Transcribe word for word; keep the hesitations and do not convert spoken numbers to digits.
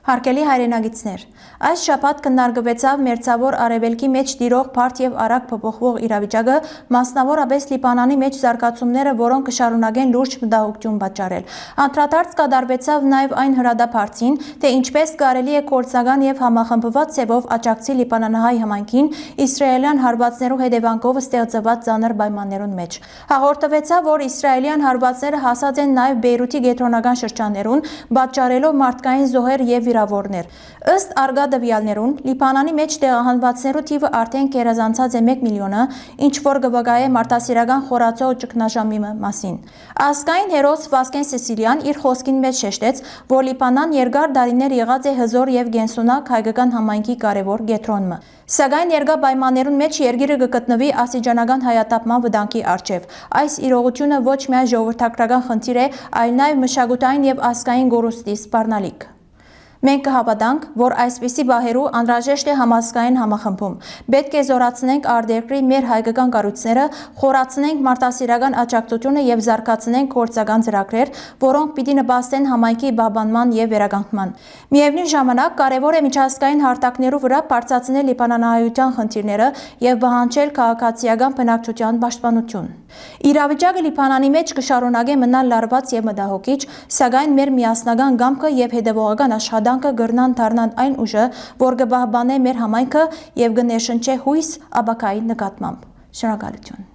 Հարգելի հայրենակիցներ, այս շաբաթ քննարկուեցաւ Մերձաւոր Արեւելքի մէջ տիրող բարդ եւ արագ փոփոխուող իրավիճակը, մասնաւորապէս Լիբանանի մէջ զարգացումները, որոնք կը շարունակեն լուրջ մտահոգութիւն պատճառել։ Անդրադարձ կատարուեցաւ նաեւ այն հրադադարին, թէ ինչպէս կարելի է գործնական եւ համախմբուած ձեւով աջակցի լիբանանահայ համայնքին իսրայելեան հարուածներու հետեւանքով ստեղծուած ծանր պայմաններուն մէջ։ Հաղորդուեցաւ, որ իսրայելեան հարուածները հասած են նաեւ Բեյրութի կեդրոնական շրջաններուն, պատճառելով մարդկային զոհեր եւ վիրաւորներ։ Ըստ արկայ տուեալներուն, Լիբանանի մէջ տեղահանուածներու թիւը արդէն գերազանցած է մէկ միլիոնը, ինչ որ կը վկայէ մարդասիրական խորացող ճգնաժամի մը մասին։ Ազգային հերոս Վասկեն Սեսիլիան իր խօսքին մէջ շեշտեց, որ Լիբանան երկար տարիներ եղած է հզօր եւ կենսունակ հայկական համայնքի կարեւոր կեդրոն մը։ Սակայն երկար պայմաններուն մէջ երկիրը կը գտնուի աստիճանական հայաթափման վտանգի առջեւ։ Այս իրողութիւնը ոչ միայն ժողովրդագրական խնդիր է, այլ նաեւ մշակութային եւ ազգային կորուստի սպառնալիք։ Մենք կը հաւատանք, որ այսպիսի պահերու անհրաժեշտ է համազգային համախմբում։ Պէտք է զօրացնենք արտերկրի մեր հայկական կառոյցները, խորացնենք մարդասիրական աջակցութիւնը եւ զարգացնենք գործնական ծրագրեր, որոնք պիտի նպաստեն համայնքի պահպանման եւ վերականգնման։ Միեւնոյն ժամանակ կարեւոր է միջազգային հարթակներու վրայ բարձրացնել լիբանանահայութեան խնդիրները եւ պահանջել քաղաքացիական բնակչութեան պաշտպանութիւն։ Իրավիճակը Լիբանանի մէջ կը շարունակէ մնալ լարուած եւ մտահոգիչ, սակայն մեր միասնական կամքը եւ հետեւողական աշխատանքը կրնան դառնալ այն ուժը, որ կը պահպանէ մեր համայնքը եւ կը ներշնչէ յոյս ապագայի նկատմամբ։ Շնորհակալութիւն։